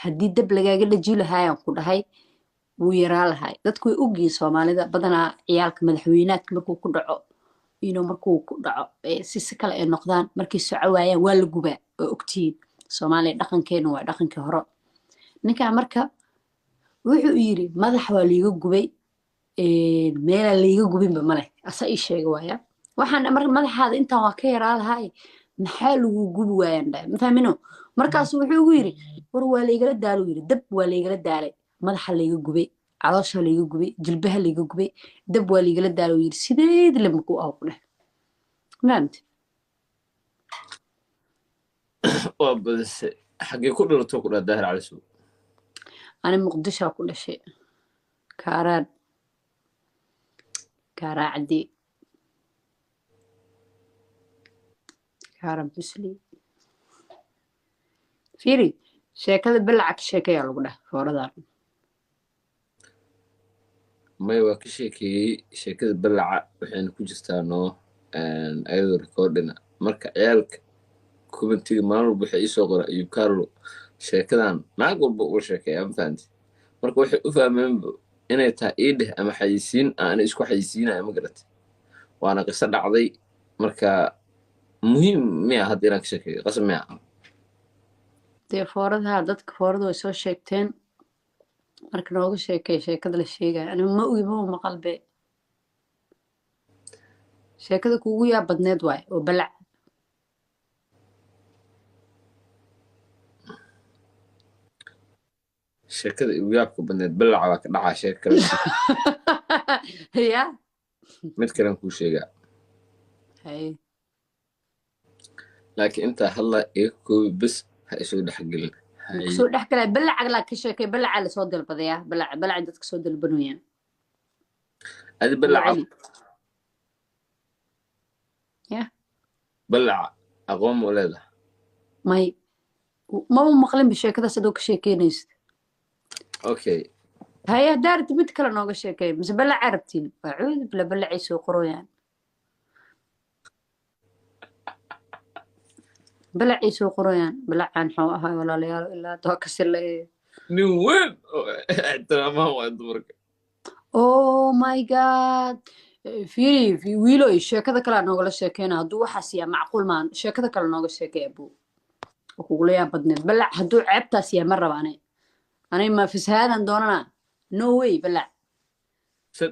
Haddii dab lagaaga dhaji lahaayaan ku dhahay, wuu yaraa lahay. Dadku way ogyihiin, Soomaalida badanaa ciyaalka madaxweynaadka markuu ku dhaco, inuu markuu ku dhaco si si kale ay noqdaan, markay soco waayaan waa la gubaa. Waa ogtihiin, Soomaaliya dhaqankeenu waa dhaqankii hore. Ninkaa marka wuxuu yiri madax waa liiga gubay, meelaa liiga gubinba male. Asa ii sheega waaya waxaan mar madaxaada intaan waa ka yaraa lahaay, maxaa lagu gubi waayaan dhahay, ma fahmino. Markaasu wuxuu igu yiri, war waa laygala daaluu yiri, dab waa laygala daalay, madaxa layga gubay, caloosha layga gubay, jilbaha layga gubay, dab waa laygala daaluu yiri, sideed lama ku ah ku dheh, fahamte? Waa badise. Xaggee ku dhalato ku dhaa, Daahir Cali Sow? Ani Muqdishaa ku dhashay, Kaaraan, Kaaraacdi, Kaaran Busli. Fiiri, sheekada balaca ka sheekeeyaa lagu dheh fooradan. May, waa ka sheekeeyey sheekada balaca, waxayna ku jirtaa noo ayadoo recordina. Marka ciyaalka commentiga maalin walba waxay iisoo qora, "Ayub Carlo sheekadan naag walba uga sheekeeya," ma fahanti? Marka waxay u fahmeenba inay tahay ii dheh ama xayisiin aan isku xayisiinaya, ma garatay? Waana qiso dhacday. Marka muhiim miya hadda inaan ka sheekeeyo? Qasab miya? Dee fooradaha dadka foorada way soo sheegteen, marka nooga sheekay sheekada la sheegaya. Aniga ma ogi, ma maqalbe. Sheekada kuugu yaa badneed waay oo balac. Sheekada igu yaabka badneed balaca waa ka dhacaa, sheeka kale. Ya. Mid kalen kuu sheegaa. Haye. Laakiin intaa hadla iga koobi bes, ha isoo dhexgelin. Haye. Kusoo dhex galaya balaca laa ka sheekay, balaca lasoo dalbadayaa, balaca, balaca dadka soo dalbanayaan. Adi balaca. Cali ya. Balaca aqoon ma u leedahay? May, maba maqlinba sheekadaas adoo ka sheekeynaysid. Okay. Haye, haddaa rabtid mid kale nooga sheekay, mise balaca rabtiin? Waa cuudub la balacay soo qorooyaan, balacay soo qorooyaan. Balacaan xoo ahay, walaalayaal, ilaa hadda waa kasi la. Nin weyn oo ixtiraamaan waa dumarka. Oh my God, fiiri wiiloy, sheekada kale noogala sheekeyna. Hadduu waxaas yaa macquul maan, sheekada kale nooga sheekay abuu oo kugula yaa badneed. Balac hadduu ceebtaas yaa ma raba. Anay ma fasahaadan doonana? No way. Balac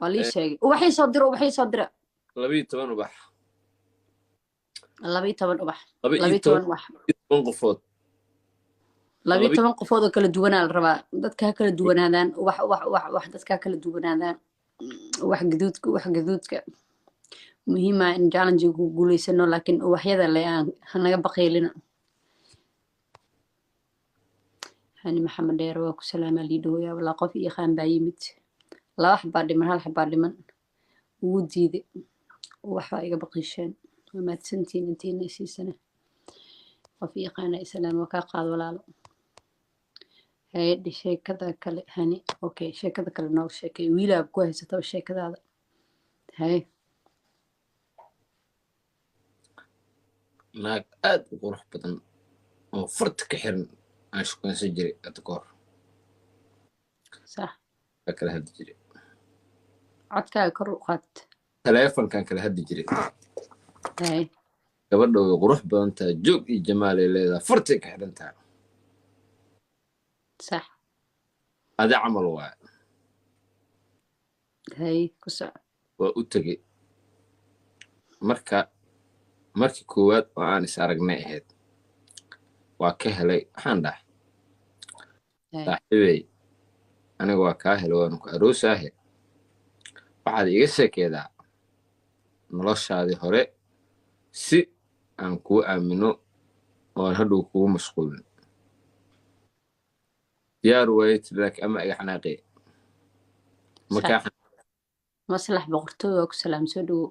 waa lii sheegay. Ubaxay soo dira, ubaxay soo dira. 12 ubax. 12 ubax. Laba iyo 12 ubax. 10 qofood. 12 qofood oo kala duwanaa la rabaa. Dadka ha kala duwanaadaan. Ubax, ubax, ubax, ubax, dadka ha kala duwanaadaan. Ubax gaduudka, ubax gaduudka muhiima in challenge ku guuleysano, laakiin ubaxyada le aan hanaga baqaylina. Hani Maxamed Dheere waa ku salaamaa liidhooya. Walaa qof iyo qaan baa yimid. Laba xabaa dhiman, hal xabaa dhiman, ugu diiday. Ubax baa iga baqiisheen, waa mahadsantihiin intiina isiisana. Qof iyo qaana isalaam waa kaa qaad, walaalo. Hay-adhi sheekada kale hani. Okay, sheekada kale nooga sheekay. Wiilaa ku haysataba sheekadaada. Haye. Naag aad u qurux badan oo farta ka xiran aan shukaansan jiray hadda ka hor. Sax. Aa kala hadli jiray. Codkaaga kor u qaad. Taleefankan kala hadli jiray. Haye. Gabadha way qurux badan tahay, joog iyo jamaalay leedahay, fartay ka xiran tahay. Sax. Adi camal waay. Haye, ku soco. Waa u tegey. Marka markii koowaad oo aan is aragnay ahayd, waa ka helay. Waxaan dhahay, Haye. "Saaxiibey, aniga waa kaa helay, waanu ku aroosaahe, waxaad iga sheekeedaa noloshaadii hore si aan kuu aamino oo aan hadhow kugu mashquulin." Diyaar waaye tiri, laakiin ama iga xanaaqee markaa. Sax. Maslax boqortooy waa ku salaam, soo dhawow.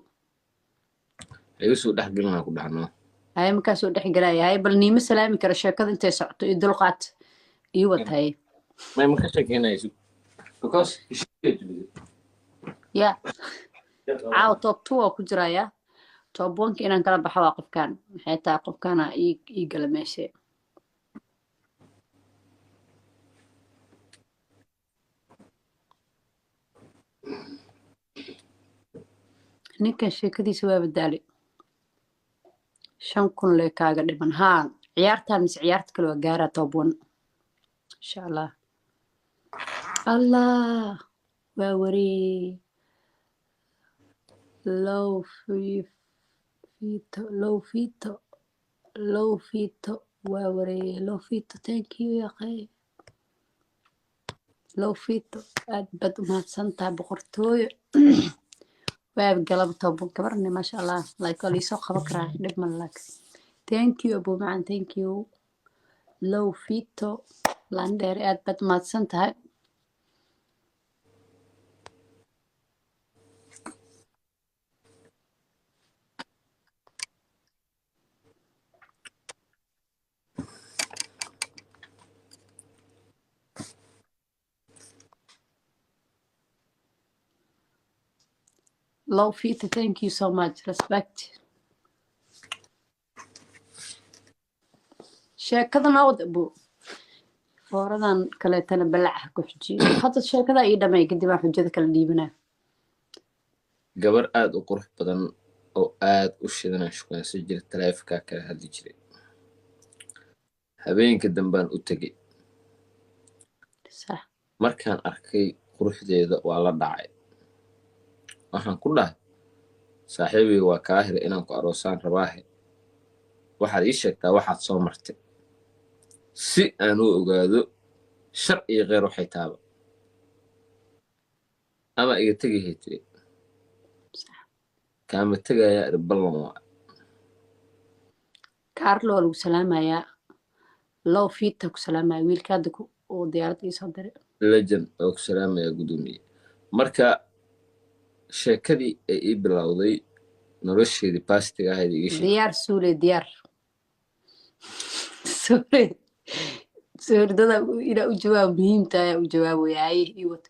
Iga soo dhex gelinaa ku dhahno. Haye, markaa soo dhex gelaya. Haye, bal niima salaami kara sheekada intay socoto iyo dulqaad ii wad. Haye. May, ma ka sheekeynayso because heshiiskay jibisay. Ya, caawa top two waa ku jiraya, top one-ka inaan kala baxo waa qofkan. Maxay tahay qofkana ii gala meeshe? Ninkan sheekadiisa waa badaalay. 5,000 lee kaaga dhiman. Haa, ciyaartaan mise ciyaarta kale waa gaaraa top one, insha Allah. Allah, waa waree. Low fito, low fito, low fito, waa waree. Low fito, thank you yaqay. Low fito, aad baad u mahadsantahay, boqortooyo. Waa galab toban gabarne, maasha Allah. Like waa liisoo qaban karaa, dhib ma like. Thank you, abu macan, thank you. Low fito landheer, aad baad u mahadsan tahay. Low fito, thank you so much, respect. Sheekada noo wad, abu. Fooradan kaleetana balac ha ku xujiyo. Hadda sheekada ii dhamay, kadib aan xujada kala dhiibanaa. Gabar aad u qurux badan oo aad u shidanaa shukaansan jira, taleefankaa kala hadli jiray. Habeenka dambaan u tegey. Sax. Markaan arkay quruxdeeda waa la dhacay. Waxaan ku dhahay, "Saaxiibay, waa kaa helay, inaan ku aroosaan rabaahe. Waxaad ii sheegtaa waxaad soo martay si aan u ogaado shar iyo kheyr waxay taaba ama iga tegahay." Tiri, "Kaama tegayaa." Iri, "Ballan waa." Kaarlo waa lagu salaamayaa. Low fita ku salaamaya wiilka hadda oo diyaarad ii soo diray. Legend oo ku salaamaya, guddoomiye. Marka sheekadii ay ii bilowday, nolosheedii past-iga ahayd iga sheeg. Diyaar suule, diyaar suule, suuldada inaa u jawaab muhiimta ayaa u jawaabaya. Haye, ii wata.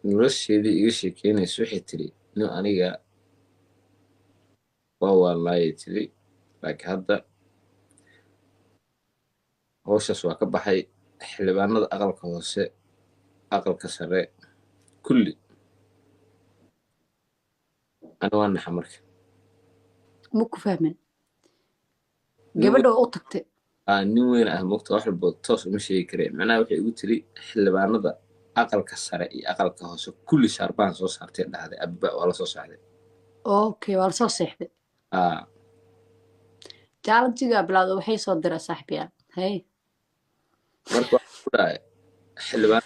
Nolosheedii iga sheekeynaysa, waxay tiri, "Nin aniga waa waalnaayay," tiri, "laakiin hadda hawshaas waa ka baxay. Xildhibaanada aqalka hoose, aqalka sare, kulli ani waa naxa." Marka Ma ku fahmin. Gabadha waa u tagtay. Aa, nin weyn ah mogta, wax walba toos uma sheegi kareen. Macnaha waxay igu tiri, xildhibaanada aqalka sare iyo aqalka hoose kulli shaarbahan soo saartay, dhahday abba waa la soo saartay. Okay, waa lasoo seexday. Aa. Challenge-igaa bilowda, waxay soo dira saaxiibyaal, hay. Marka waxaan ku dhahay, xildhibaan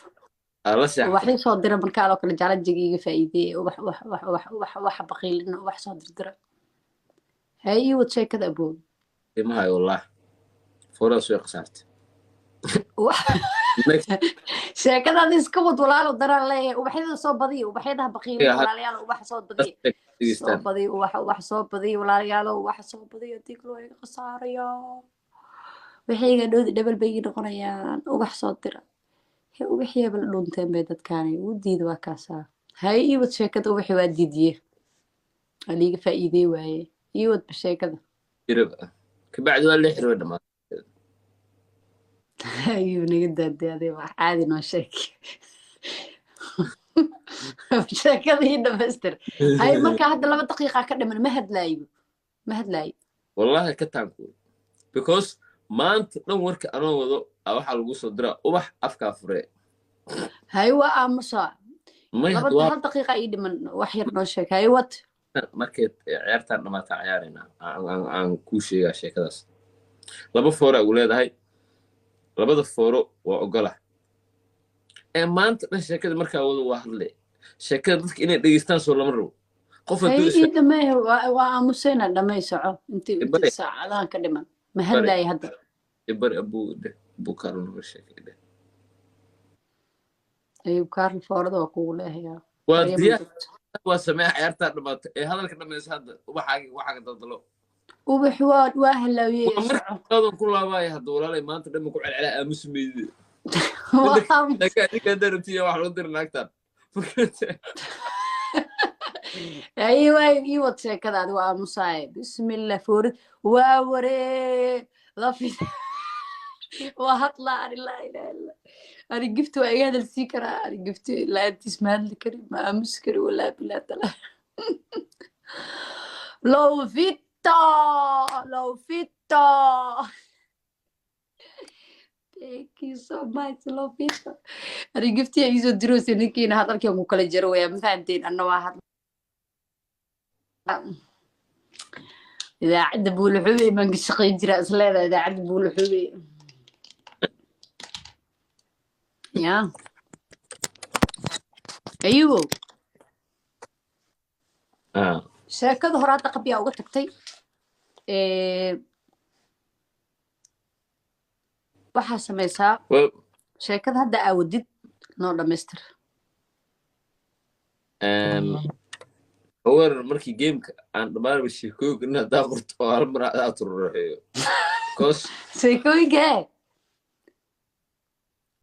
aa la seexatay. Waxay soo dira markaa oo kale challenge-iga iga faa'iideeyay. Ubax, ubax, ubax, ubax, ubax, waxa baqiilina ubax soo dirdira. Hay, ii wad sheekada, abow. Imahayo wallah, fooradaas way khasaartay. Next. Sheekadaada iska wad, walaalo, daraan leeyahay. Ubaxyada soo badiya, ubaxyadaha baqiilina. Yeah, walaalayaal, ubaxa soo badiya, soo dhegeystaan. badiya ubaxa, ubax soo badiya, walaalayaalo, ubaxa soo badiya. Diglo iga khasaarayo, waxayga dhoodi dhabal bay ii noqonayaan. Ubax soo dira. He, ubaxyaaba la dhunteen bay dadkaani u diida. Waa kaasaa. Hay, ii wad sheekada. Ubaxi waa diidiye, waa liiga faa'iidey waaye. Ii wadba sheekada. Jiraba kabacdi waa lix riba dhamaatay. Ayuu naga daadaaday. Wax caadi noo sheeg, sheekada ii dhamaystir. Hay, marka hadda 2 daqiiqa ka dhiman, ma hadlaayo, ma hadlaayo. Wallahi ka taankuul, because maanta dhan warka anoo wado aa waxaa lagu soo diraa ubax, afkaa furee. Hay, waa aamusa. May. Laba hadda waa 1 daqiiqa ii dhiman, wax yar noo sheeg. Hay, wad. Markay ciyaartaan dhamaataan ciyaaraynaa, aan kuu sheegaa sheekadaas. Laba foora ugu leedahay, labada fooro waa ogola. Ee maanta dhan sheekada markaa wado waa hadle. Sheekada dadka inay dhegeystaan soo lama rabo. Qof hay hadduu ii dhamee. Waa aamusayna, dhamay, soco inti inti Ibare. saacadahan ka dhiman ma Ibare. hadlaayo hadda. Ibari, abuu dheh, abuu kaalo noga sheekay dheh. Ayub Kaarl, foorada waa kugu leehayaa. Waa Maryam diyaar. joogto. Waa samee, ciyaartaa dhamaatay ee hadalka dhamaysa. Hadda ubaxaagi waxaaga daldalo. Ubax waa halaawiyey. Waa soco. Markaadan ku laabaya hadda, walaalay, maanta dhan ku celcelaa, aamusi meydide. Waa aamus. Adinka haddaa rabtiya wax loo dira naagtaan. Ay, waa ii wad sheekadaadi, waa aamusaaye. Bismillah, foorid waa waree lafi waa hadlaa. Ani laa ilaha illa, ani gifti waa iga hadalsii karaa. Ani gifti la'aantiis ma hadli kari, ma aamusi kari, walaa bilaa tala. Lovito, Lovito, thank you so much, Lovito. Ani giftiya iisoo diroosa ninkiina hadalkii ku kala jaro waya. Ma fahanteen? Anna waa hadla idaacadda Buulaxube baan ka shaqayn jiraa isleedaa, idaacadda Buulaxube ya Ayubow. Ah. Sheekada hore hadda qabyaa uga tagtay. Waxaa samaysaa Well, sheekada hadda aawadid noo dhamaystir. War markii gameka aan dhammaanba sheekooyinka in haddaa qorto oo hal mar adaa tururaxeeyo, cause sheekooyinka hee.